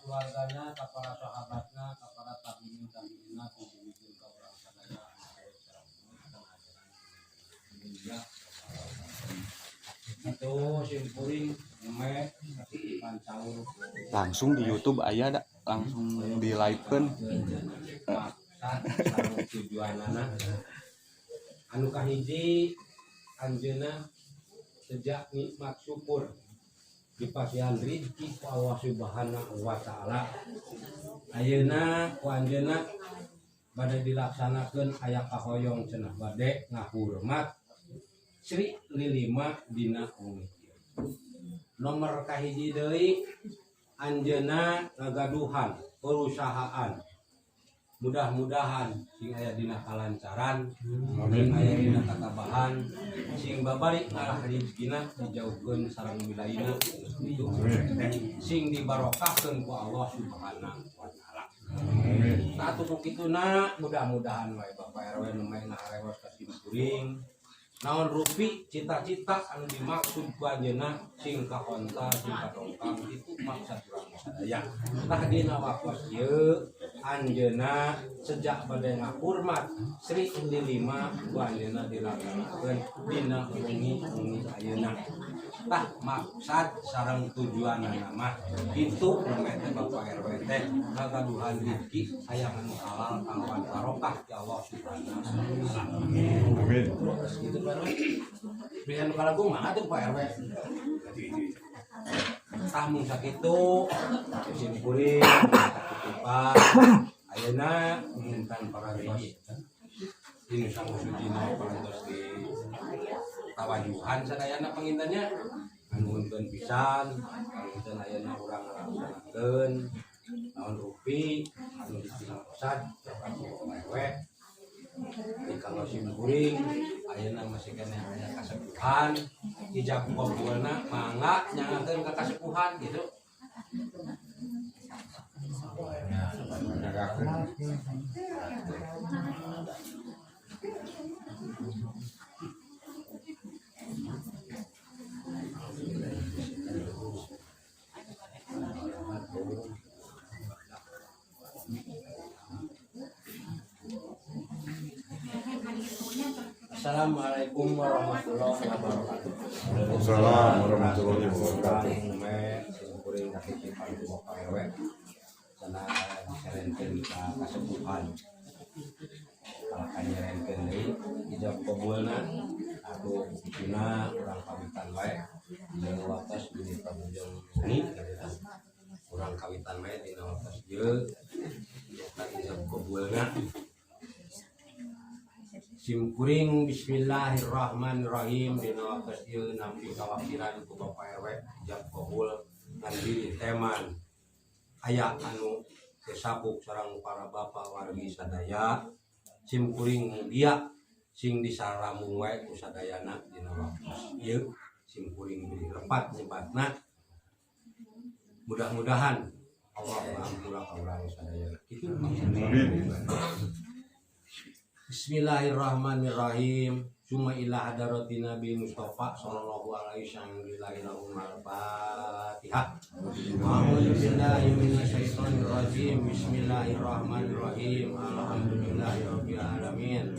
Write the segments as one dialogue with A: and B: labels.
A: Keluargana, ka para sahabatna, ka para tabiin tabiina, tubigikeun ka urang sadaya anu sareng ajaran. Itu simkuring neme pancaur.
B: Langsung di YouTube aya da, langsung di live kan.
A: Maksad sareng tujuanana anu kahiji, anjeunna sejak nikmat syukur dipasihan rizki ku Allah Subhanahu wa Taala. Ayeuna ku anjeunna bade dilaksanakeun, aya kahoyong cenah bade ngahurmat Sri Lilima dina wengi. Nomor kahiji deui, anjeunna ngagaduhan perusahaan, mudah-mudahan sing aya dina kalancaran, sing aya dina katabahan, sing babari ngarah rezekina dijauhkeun sareng wilayahna itu, sing dibarokahkeun ku Allah Subhanahu wa Taala. Nah, atuh ku kituna mudah-mudahan wae Bapak RW nu main harewos ka simkuring, naon rupi cita-cita anu dimaksud ku anjeunna sing kakonta, sing kadongkang. Itu maksud urang sadaya. Tah, dina waktos ieu anjeunna sejak bade ngahurmat Sri Lilima ku anjeunna dilaksanakeun dina wengi-wengi ayeuna. Tah, maksad sareng tujuanana mah itu namanya teh Bapak RW teh ngagaduhan rezeki hayang anu halal kalawan barokah ti Allah Subhanahu wa Taala.
C: Amin.
A: Terus gitu, Pak RW. Beli anu kalagung mana tuh, Pak RW? Tah, mung sakitu sim kuring sakitipan. Ayeuna mintan parantos dinu samusujina, parantos di tawajuhan sadayana pangintennya. Nganuhunkeun pisan panginten ayeuna urang ngalaksanakeun naon rupi anu dipimaksad Bapak RW di kanggo sim kuring. Ayeuna masih keneh aya kasepuhan, ijab qabulna mangga nyangakeun ka kasepuhan gitu. Assalamualaikum warahmatullahi wabarakatuh.
C: Waalaikumsalam warahmatullahi wabarakatuh.
A: Kume simkuring kakitipan ku Bapak RW cenah diserenkeun ka kasepuhan. Kalah kanyerenkeun deui ijab qabulna atuh kituna urang kawitan wae dina waktos dini pamujeng wengi gitu kan. Urang kawitan wae dina waktos ieu nyaeta ijab qabulna. Simkuring bismillahirrahmanirrahim, dina waktos ieu nampi kawakilan ku Bapak RW ijab qabul ngan diri teman aya anu kesapuk sareng para bapak wargi sadaya. Simkuring mugia sing disaramung wae ku sadayana dina waktos ieu. Simkuring bilih lepat nyebatna, mudah-mudahan Allah ngahampura ka urang sadayana kitu maksudna.
C: Amin.
A: Bismillahirrahmanirrahim. Summa ila hadarati Nabi Mustafa sallallahu alaihi wasallam al-Fatihah. A'udzu billahi minasyaitonir rajim. Bismillahirrahmanirrahim. Alhamdulillahirabbil alamin.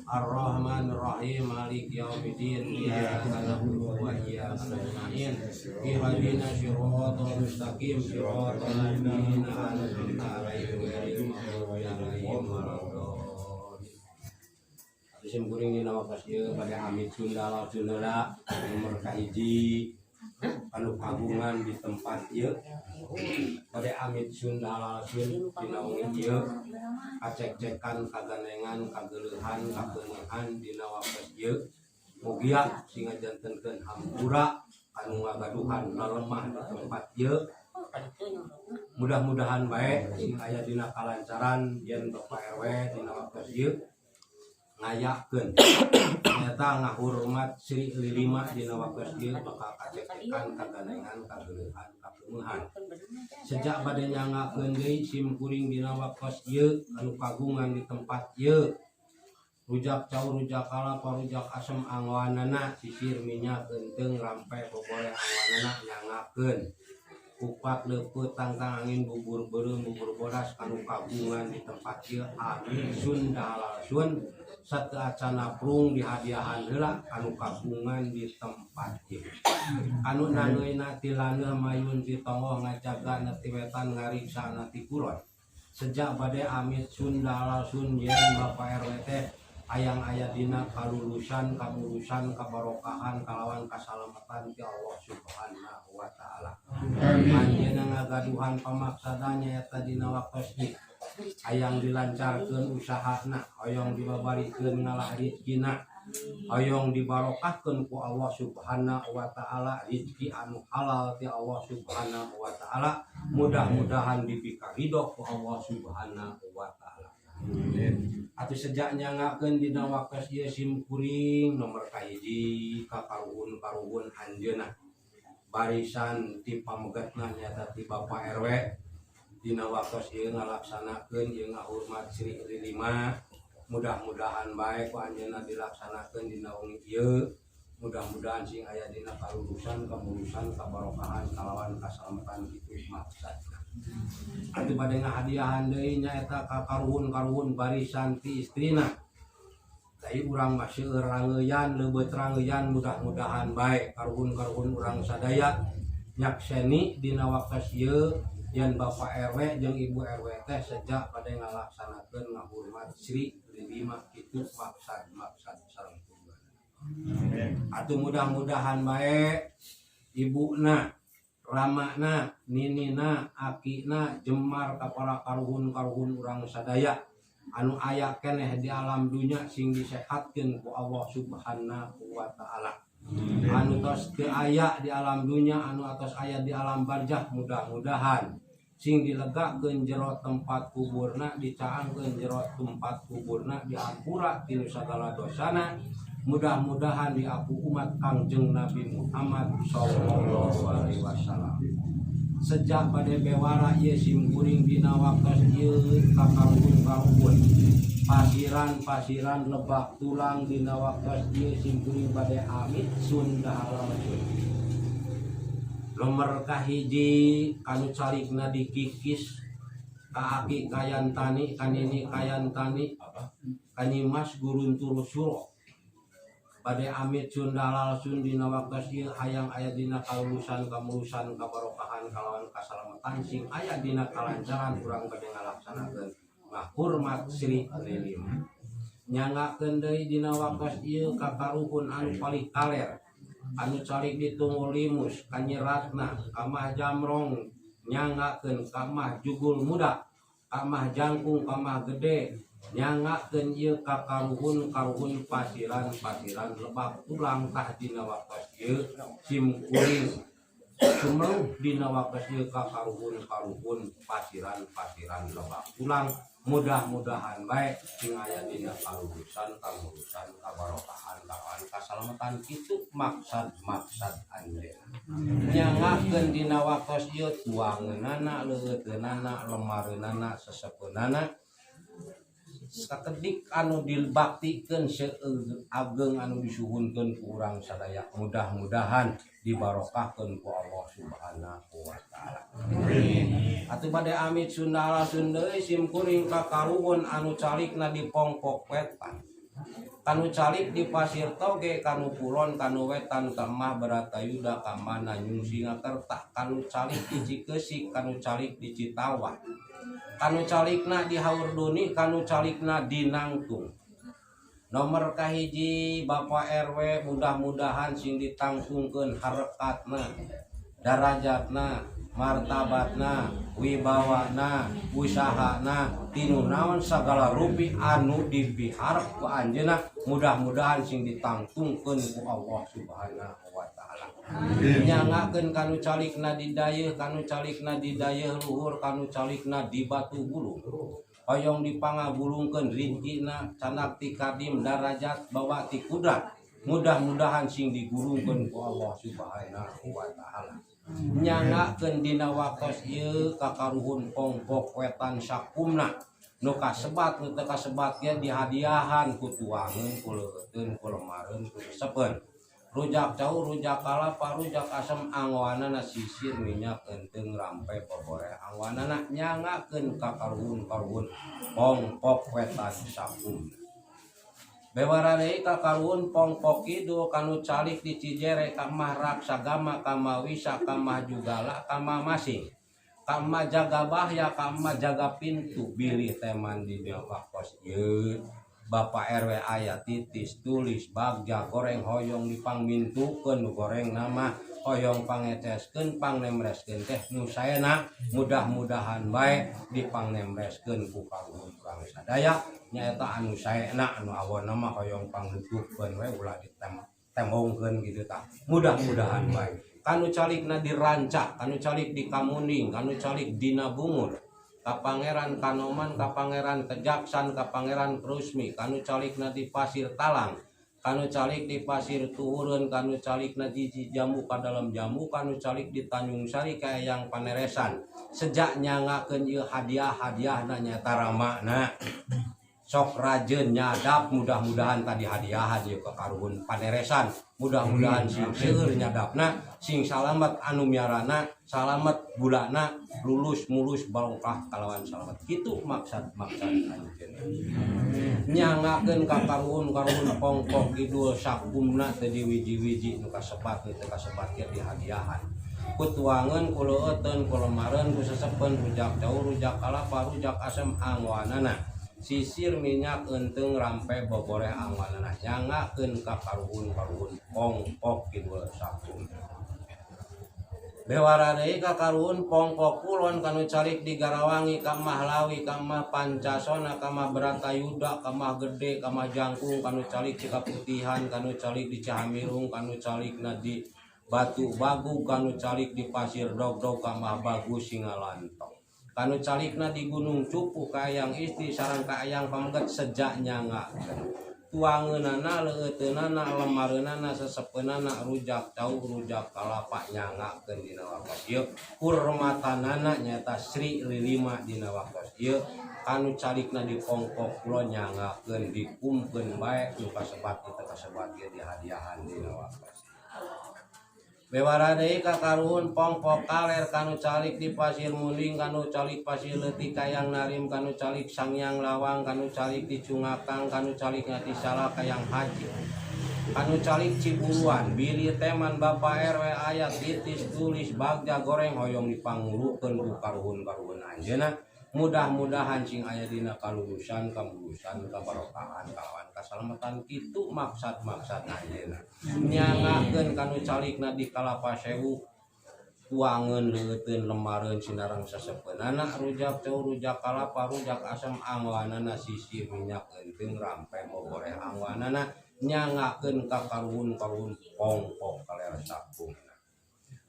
A: Arrahmanir rahim. Maliki yaumiddin. Iyyaka na'budu wa iyyaka nasta'in. Ihdinas siratal mustaqim. Siratal ladzina an'amta 'alaihim ghairil maghdubi 'alaihim waladdallin. Sim kuring dina waktos ieu bade amit Sunda Laut Sunda nomor kahiji anu kagungan di tempat ieu, bade amit Sunda Lasun dina wengi ieu, kacek-cekan, kagandengan, kageuleuhan, kakeuneuhan dina waktos ieu, mugia sing ngajantenkeun hampura anu ngagaduhan lalemah di tempat ieu. Mudah-mudahan bae sing aya dina kalancaran yen Bapak RW dina waktos ieu ngayakeun nyata ngahurmat Sri Lilima dina waktos ieu, bakal kacek-cekan, kagandengan, kageuleuhan, kakeuneuhan. Sejak bade nyangakeun deui sim kuring dina waktos ieu anu kagungan di tempat ieu, rujak cau, rujak kalapa, rujak asem anggoanana, sisir, minyak, genteng, rampe, boboleh anggoanana, nyangakeun. Kupat leupeut, tangtang angin, bubur beureum, bubur bodas anu kagungan di tempat ieu, amit Sunda sun sateuacana prung dihadiahan heula anu kagungan di tempat ieu, anu nangeuna ti laneuh mayun ti tonggoh, ngajaga ti wetan, ngariksa ti kulon. Sejak bade amit Sunda sun yen Bapak RW teh hayang aya dina kalulusan, kamulusan, kabarokahan kalawan kasalamatan ti Allah Subhanahu wa Taala. Anjeunna ngagaduhan pamaksadan, nyaeta dina waktos ieu hayang dilancarkeun usahana, hoyong dibabarikeun ngalah rizkina, hoyong dibarokahkeun ku Allah Subhanahu wa Taala, rizki anu halal ti Allah Subhanahu wa Taala, mudah-mudahan dipikaridho ku Allah Subhanahu wa Taala. Atau sejak nyanggakeun dina waktos ieu sim kuring nomor kahiji ka karuhun-karuhun anjeunna barisan ti pamegetna, nyaeta ti Bapak RW, dina waktos ieu ngalaksanakeun ieu ngahurmat Sri Lima. Mudah-mudahan bae ku anjeunna dilaksanakeun dina wengi ieu, mudah-mudahan sing aya dina kalurusan, kamulusan, kabarokahan kalawan kasalamatan kitu maksudna. Atuh bade ngahadiahan deui nyaeta ka karuhun-karuhun barisan ti istrina. Tapi urang mah seueur rangeuyan, leubeut rangeuyan, mudah-mudahan bae karuhun-karuhun urang sadaya nyakseni dina waktos ieu yen Bapak RW jeung Ibu RW teh sejak bade ngalaksanakeun ngahurmat Sri Lima kitu maksad-maksad sareng tujuan. Atuh mudah-mudahan bae ibuna, ramana, ninina, akina, jemar kapala karuhun-karuhun urang sadaya anu aya keneh di alam dunya sing disehatkeun ku Allah Subhanahu wa Taala. Anu tos teu aya di alam dunya, anu atos aya di alam barzah, mudah-mudahan sing dilegakeun jero tempat kuburna, dicaangkeun jero tempat kuburna, dihampura tinu sagala dosana, mudah-mudahan diaku umat Kangjeng Nabi Muhammad sallallahu alaihi wasallam. Sejak bade bewara ieu sim kuring dina waktos ieu ka karuhun-karuhun pasiran-pasiran Lebak Tulang, dina waktos ieu sim kuring bade amit Sunda halal sun nomor kahiji kanu calikna dikikis ka aki kayantani, kanini kayantani, kanyimas Guruntur Suro, bade amit Sunda sun dina waktos ieu hayang aya dina kalulusan, kamulusan, kabarokahan kalawan kasalamatan, sing aya dina kalancaran urang bade ngalaksanakeun ngahurmat Sri Lilima. Nyanggakeun deui dina waktos ieu ka karuhun anu palih kaler, anu calik di Tunggul Limus, Kanyiratna, Kamah Jamrong, nyanggakeun Kamah Jugul Muda, Kamah Jangkung, Kamah Gede, nyanggakeun ieu ka karuhun-karuhun pasiran-pasiran Lebak Tulang. Tah, dina waktos ieu sim kuring sumeruh dina waktos ieu ka karuhun-karuhun pasiran-pasiran Lebak Tulang, mudah-mudahan bae sing aya dina kalurusan, kamurusan, kabarokahan kalawan kasalamatan kitu maksad-maksad anjeunna. Nyanggakeun dina waktos ieu tuangeunana, leueuteunana, lemareunana, sesepeunana, sakedik anu dibaktikeun, seueur ageng anu disuhunkeun ku urang sadaya, mudah-mudahan dibarokahkeun ku Allah Subhanahu wa Taala. Atuh bade amit Sunda deui sim kuring ka karuhun anu calikna di Pongpok Wetan, kanu calik di Pasir Toge, kanu kulon, kanu wetan, ka Mah Baratayuda, ka mana Nyungsingakerta, kanu calik di Cikeusik, kanu calik di Citawah, kanu calikna di Haurduni, kanu calikna di Nangtung. Nomor kahiji Bapak RW, mudah-mudahan sing ditangtungkeun harekatna, darajatna, martabatna, wibawana, usahana, tinu naon sagala rupi anu dipiharep ku anjeunna, mudah-mudahan sing ditangtungkeun ku Allah Subhanahu wa Taala. Nyanggakeun kanu calikna di dayeuh, kanu calikna di dayeuh luhur, kanu calikna di Batu Bulung, hoyong dipangabulungkeun rizkina, candak ti kadim, darajat bawa ti kudrat, mudah-mudahan sing digulungkeun ku Allah Subhanahu wa Taala. Nyanggakeun dina waktos ieu ka karuhun Pongpok Wetan sakumna, nu kasebat, nu teu kasebat ge dihadiahan ku tuangeun, ku leueuteun, ku lemareun, ku sesepeun. Rujak cau, rujak kalapa, rujak asem anggoanana sisir minyak kenteng rampe boboreh anggoanana nyangakeun ka karuhun-karuhun pongpok wetan sakum. Bewara deui ka karuhun pongpok kidul kanu calik di Cijere ka Mah Raksagama ka Mah Wisa ka Mah Jugala ka Mah Masing ka Mah Jaga Bahya ka Mah Jaga Pintu bilih teman di waktos ieu Bapak RW aya titis tulis bagja goreng hoyong dipangmintukeun nu goreng nama hoyong pangeteskeun pangnemreskeun teh nu saena mudah-mudahan bae dipangnemreskeun ku karuhun urang sadaya nyaeta anu saena anu awonna mah hoyong pangnutuhkeun we ulah ditembongkeun gitu tah mudah-mudahan bae kanu calikna di Ranca kanu calik di Kamuning kanu calik dina Bungur ka Pangeran Kanoman ka Pangeran Kejaksan ka Pangeran Krusmi kanu calikna di Pasir Talang kanu calik di Pasir Tuhureun kanu calikna di Jambu ka dalam Jambu kanu calik di Tanjung Sari ka Eyang Paneresan sejak nyangakeun ieu hadiah-hadiahna nyaeta ramana sok rajeun nyadap mudah-mudahan tadi hadiahan ieu ka karuhun Paneresan mudah-mudahan sing seueur nyadapna sing salamet anu miarana salamet gulana lulus mulus barokah kalawan salamet kitu maksad-maksad anjeunna nyangakeun ka karuhun-karuhun pongpok kidul sakumna teu diwiji-wiji nu kasebat nu teu kasebat ge dihadiahan ku tuangeun ku leueuteun ku lemareun ku sesepeun rujak cau rujak kalapa rujak asem anggoanana sisir minyak eunteung rampe boboreh anggoanana nyangakeun ka karuhun-karuhun pongpok kidul sakumna. Bewara deui ka karuhun pongpok kulon kanu calik di Garawangi ka Mahlawi ka Mah Pancasona ka Mah Bratayuda ka Mah Gede ka Mah Jangkung kanu calik Cikaputihan kanu calik di Cahamirung kanu calikna di Batu Bagug kanu calik di Pasir Dogdog ka Mah Bagus Singalantong kanu calikna di Gunung Cupu ka Eyang Istri sareng ka Eyang Pameget sejak nyangakeun tuangeunana leueuteunana lemareunana sesepeunana rujak cau rujak kalapa nyangakeun dina waktos ieu hurmatanana nyaeta Sri Lilima dina waktos ieu kanu calikna di pongpok kulon nyangakeun dikumkeun bae nu kasebat teu kasebat ge dihadiahan dina waktos. Bewara deui ka karuhun pongpok kaler kanu calik di Pasir Munding kanu calik Pasir Leutik Kayang Narim kanu calik Sangyang Lawang kanu calik di Cungakang kanu calik di Salak Kayang Haji kanu calik Ciburuan bilih teman Bapak RW aya titis tulis bagja goreng hoyong dipangurukeun ku karuhun-karuhun anjeunna mudah-mudahan sing aya dina kalulusan kamulusan kabarokahan kalawan kasalamatan kitu maksad-maksad anjeunna nyangakeun kanu calikna di Kalapa Sewu tuangeun leueuteun lemareun sinareng sesepeunana rujak cau rujak kalapa rujak asem anggoanana sisir minyak eunteung rampe boboreh anggoanana nyangakeun ka karuhun-karuhun pongpok kaler sakumna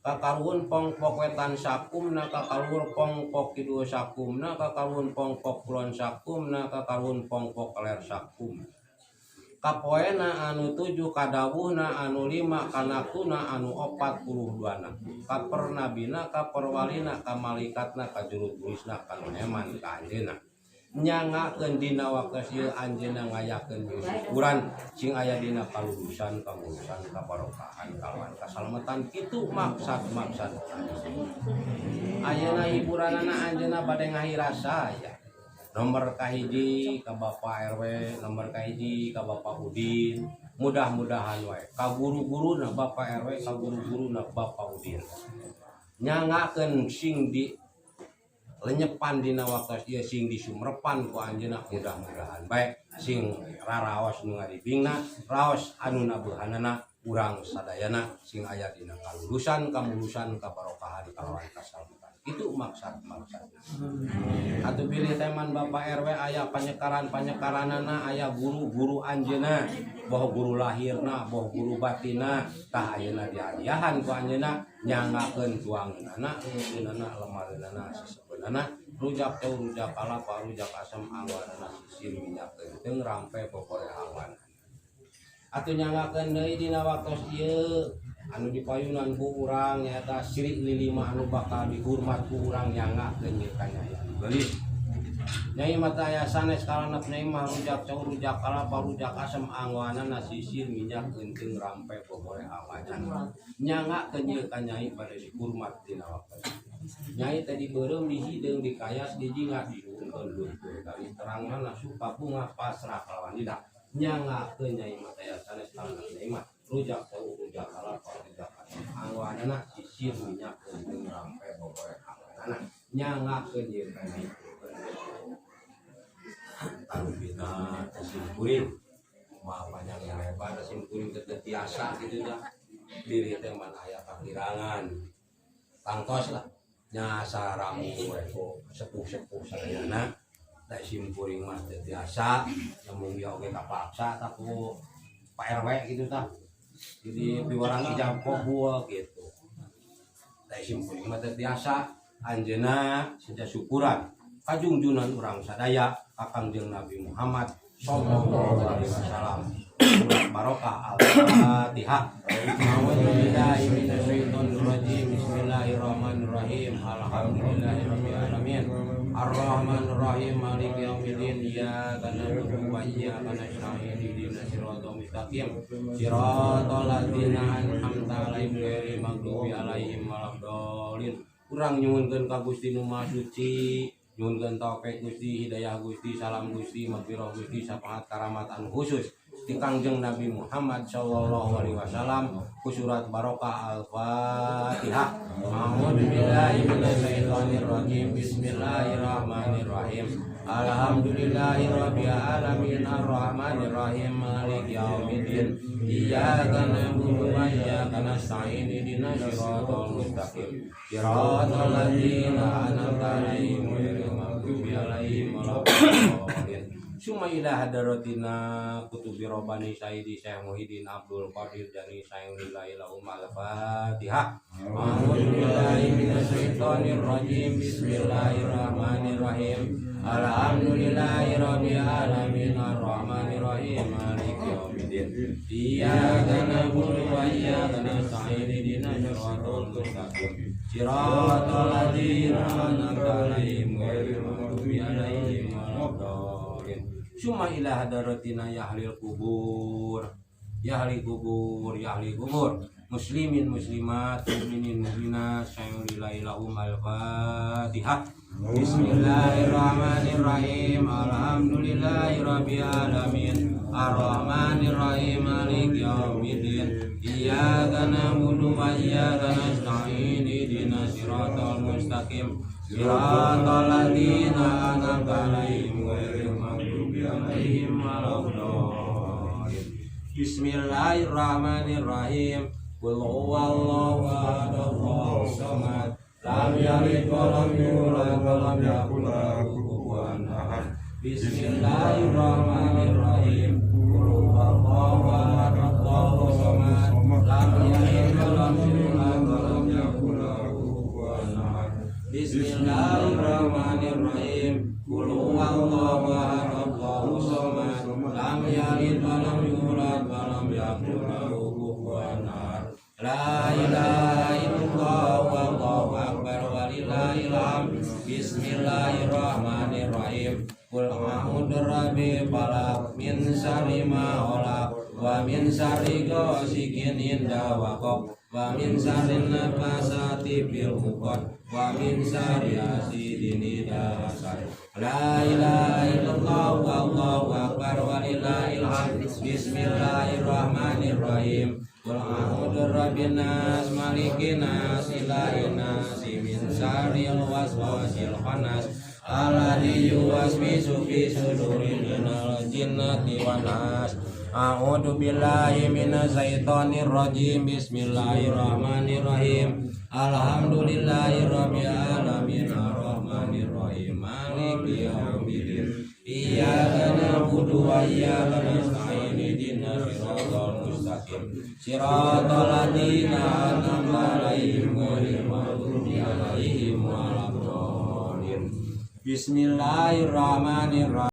A: ka karuhun pongpok wetan sakumna ka karuhun pongpok kidul sakumna ka karuhun pongpok kulon sakumna ka karuhun pongpok kaler sakumna kapoena anu 7 kadawuhna anu 5 kanakuna anu 42na kapernabina kaperwalina kamalikatna kajuru tulisna kanu eman ka anjeunna nyangakeun dina waktos ieu anjeunna ngayakeun syukuran sing aya dina kalulusan kamulusan kabarokahan kalawan kasalamatan kitu maksad-maksad ayeuna hiburanana anjeunna bade ngahirasa ya nomor kahiji ka Bapak RW nomor kahiji ka Bapak Udin mudah-mudahan wae ka guru-guruna Bapak RW ka guru-guruna Bapak Udin nyangakeun sing di lenyepan dina waktos ieu sing disumrepan ku anjeunna mudah-mudahan bae sing raraos nu ngaribingna raos anu nabeuhanana urang sadayana sing aya dina kalulusan kamulusan kabarokahan kalawan kasalamatan itu maksad-maksad. Atuh pilih teman Bapak RW aya panyekaran-panyekaranana aya guru-guru anjeunna boh guru lahirna boh guru batina tah ayeuna dihadiahan ku anjeunna nyangakeun tuangeunana leueunana lemareunana sesepeunana rujak teu rujak kalapa rujak asem anggoanana sisir minyak keunteung rampe boboreh awan atuh nyangakeun deui dina waktos ieu anu dipayunan ku urang nyaeta Sri Lilima anu bakal dihormat ku urang nyangakeun ieu ka Nyai Anu Geulis. Nyai mah teu aya sanes kalanap nyai mah rujak cau, rujak kalapa, rujak asem, anggoanana sisir, minyak keunteung, rampe, boboleh awajan. Nyangakeun ieu ka nyai bade dihurmat dina waktu. Nyai tadi beureum, dihideung, dikayas, dijingah, disuhunkeun luntur kali terang mana suka bunga pasrah kalawan lidah. Nyangakeun nyai mah teu aya sanes kalanap nyai mah rujak cau, rujak kalapa, rujak asem, anggoanana sisir, minyak keunteung, rampe, boboleh awajanana. Nyangakeun ieu ka nyai. Tarupina sim kuring mah panjang yang lebar, sim kuring teu tiasa gitu dah, diri teh man aya pakirangan tangtos lah nya, saramu we sepuh-sepuh sadayana. Da sim kuring mah teu tiasa, lamun dia oge kapaksa tah ku Pak RW gitu tah, jadi piwarang ijab kabul gitu. Da sim kuring mah teu tiasa. Anjeunna seja syukuran kajungjunan urang sadaya ka Kangjeng Nabi Muhammad sallallahu alaihi wasallam. Surat barokah Al-Fatihah. A'udzubillahi minasyaitonir rajim. Bismillahirrahmanirrahim. Alhamdulillahirabbil alamin. Arrahmanirrahim. Maliki yaumiddin. Iyyaka na'budu wa iyyaka nasta'in. Ihdinas siratal mustaqim. Siratal ladzina an'amta 'alaihim ghairil maghdubi 'alaihim waladdallin. Urang nyuhunkeun ka Gusti Nu Maha Suci, nyuhunkeun taufik Gusti, hidayah Gusti, salam Gusti, magfirah Gusti, syafaat karamat anu khusus di Kangjeng Nabi Muhammad sallallahu alaihi wasallam ku surat barokah Al-Fatihah. A'udzubillahi minasyaitonir rajim. Bismillahirrahmanirrahim. Alhamdulillahirabbil alamin, arrahmanirrahim, maliki yaumiddin. Iyyaka na'budu wa iyyaka nasta'in. Ihdinas siratal mustaqim. Siratal ladzina an'amta 'alaihim ghairil maghdubi 'alaihim waladdallin. Summa ila hadratina kutubi Rabbani Sayyidi Syekh Muhyiddin Abdul Qadir Jani Sayyidillah lahum al-Fatihah. A'udzubillahi minasyaitonir rajim. Bismillahirrahmanirrahim. Alhamdulillahirabbil alamin, arrahmanirrahim, maliki yaumiddin. Iyyaka na'budu wa iyyaka nasta'in. Ihdinas siratal mustaqim. Siratal ladzina an'amta 'alaihim ghairil maghdubi 'alaihim waladdallin. Summa ila hadratina ya ahlil kubur, ya ahli kubur, ya ahli kubur, muslimin muslimat, mukminin mukminat, sayyidillah lahum al-Fatihah. Bismillahirrahmanirrahim. Alhamdulillahirabbil alamin, arrahmanirrahim, maliki yaumiddin. Iyyaka na'budu wa iyyaka nasta'in. Ihdinas siratal mustaqim. Siratal ladzina an'amta 'alaihim ghairil maghdubi 'alaihim waladdallin. Bismillahirrahmanirrahim. Qul huwallahu ahad, Allahus samad. Lam yalid wa lam yulad wa lam yakul lahu kufuwan ahad. Bismillahirrahmanirrahim. Qul huwallahu ahad, Allahus samad. Lam yalid wa lam yulad wa lam yakul lahu kufuwan ahad. Bismillahirrahmanirrahim. Qul huwallahu ahad, Allahus samad. Lam yalid wa lam yulad wa lam yakul lahu kufuwan ahad. La ilaha illallah wallahu akbar walillahil hamd. Bismillahirrahmanirrahim. Qul a'udzu birabbil falaq, min syarri ma khalaq, wa min syarri ghasiqin idza waqab, wa min syarri nafasati fil 'uqad, wa min syarri hasidin idza hasad. La ilaha illallah wallahu akbar walillahil hamd. Bismillahirrahmanirrahim. Qul a'udzu birabbin nas, malikin nas, ilahin nas, min syarril waswasil khannas, alladzi yuwaswisu fi sudurin minal jinnati wan nas. A'udzu billahi minasyaitonir rajim. Bismillahirrahmanirrahim. Alhamdulillahirabbil alamin, arrahmanirrahim, maliki yaumiddin. Iyyaka na'budu wa iyyaka nasta'in. Ihdinas siratal mustaqim. Siratal ladzina an'amta 'alaihim ghairil maghdubi 'alaihim waladdallin. Bismillahirrahmanirrahim.